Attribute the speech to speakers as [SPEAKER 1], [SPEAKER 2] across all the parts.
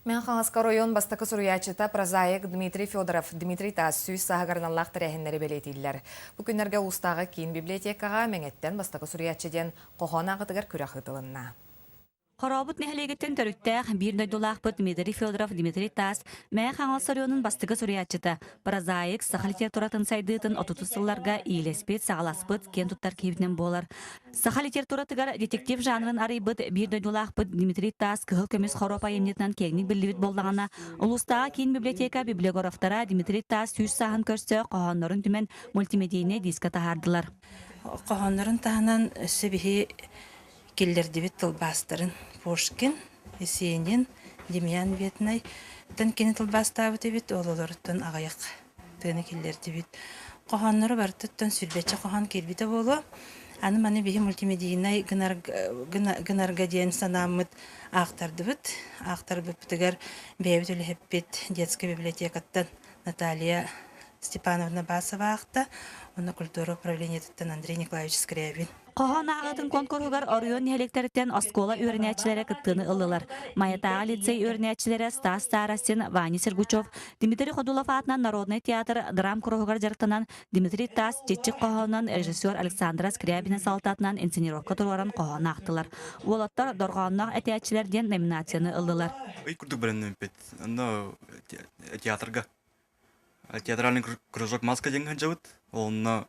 [SPEAKER 1] Мэҥэ Хаҥаласка оройуон бастакы суруйааччыта, прозаик Дмитрий Федоров Дмитрий Таас сүүс сааһыгар аналлаах тэрээһиннэри бэлиэтииллэр. Бу күннэргэ улуустааҕы киин библиотекаҕа Мэҥэттэн бастакы суруйааччы диэн хоһоон ааҕытыгар күрэх ыытылынна.
[SPEAKER 2] Хорообут нэһилиэгиттэн төрүттээх биир дойдулаахпыт Дмитрий Федоров Дмитрий Таас Мэҥэ Хаҥалас оройуонун бастакы суруйааччыта, прозаик, саха литературатын сайдыытын отутус сылларга иилэспит, саҕаласпыт, киэн туттар киһибитинэн буолар. Саха литературатыгар детектив жанрын арыйбыт биир дойдулаахпыт Дмитрий Таас Кыһыл көмүс хоруоп айымньытынан киэҥник биллибит буоллаҕына, улуустааҕы киин библиотека библиографтара Дмитрий Таас сүүс сааһын көрсө хоһооннорун түмэн мультимедийнэй диска таһаардылар.
[SPEAKER 3] Хоһооннорун таһынан өссө биһи киллэрдибит тылбаастарын Пушкин, Есенин, Демьян Беднай тан кини тылбаастаабыт эбит, ол олоруттан аҕыйах тыаны киллэрдибит. Хоһооннору барытыттан сүүрбэччэ хоһоон киирбитэ буолуо. Аны маны биһи мультимедийнай гынарга диэн санааммыт аахтардыбыт. Аахтарбыппытыгар бэйэбит үлэһиппит детскай библиотекаттан Наталья Степановна Басова аахта, уонна культура управлениетыттан Андрей Николаевич Скрябин.
[SPEAKER 2] Хоһоон ааҕыытын куонкуруһугар оройуон нэһилиэктэриттэн оскуола үөрэнээччилэрэ кыттыыны ыллылар. Майатааҕы лицей үөрэнээччилэрэ Стас Старостин, Ваня Сергучев, Дмитрий Ходулов аатынан народнай театр драм куруһугар дьарыктанан Дмитрий Таас Чиччик хоһоонунан режиссер Александра Скрябина салалтатынан инсценировка туруоран хоһоон аахтылар. Уолаттар дорҕоонноох этээччилэр диэн номинацияны ыллылар.
[SPEAKER 4] Ый курдук бэлэмнэммиппит. Онно театрга театральный кружок маска диэн сылдьабыт. Онно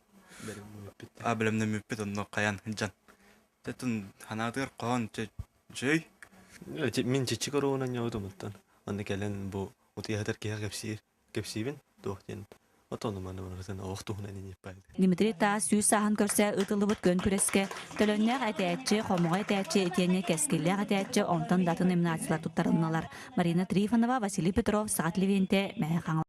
[SPEAKER 4] бэлэмнэммиппит онно хайаан сылдьан. Тетун ханаатыгар хоһоон чөй.
[SPEAKER 5] Мин чиччик оруонан ньоотумуттан. Онно кэлэн бу утуйаһытар киһи кэпсиир. Кэпсиибин туох диэн отону маны барытын олох туһунан иниппайд.
[SPEAKER 2] Дмитрий Таас сүүс сааһын көрсө ыытыллыбыт күөн күрэскэ төлөннөөх этээччи, хомоҕой этээччи итиэннэ кэскиллээх этээччи онтон да атын номинациялар туттарылыннылар. Марина Трифонова, Василий Петров, Саха телевидениетэ, Мэҥэ Хаҥалас.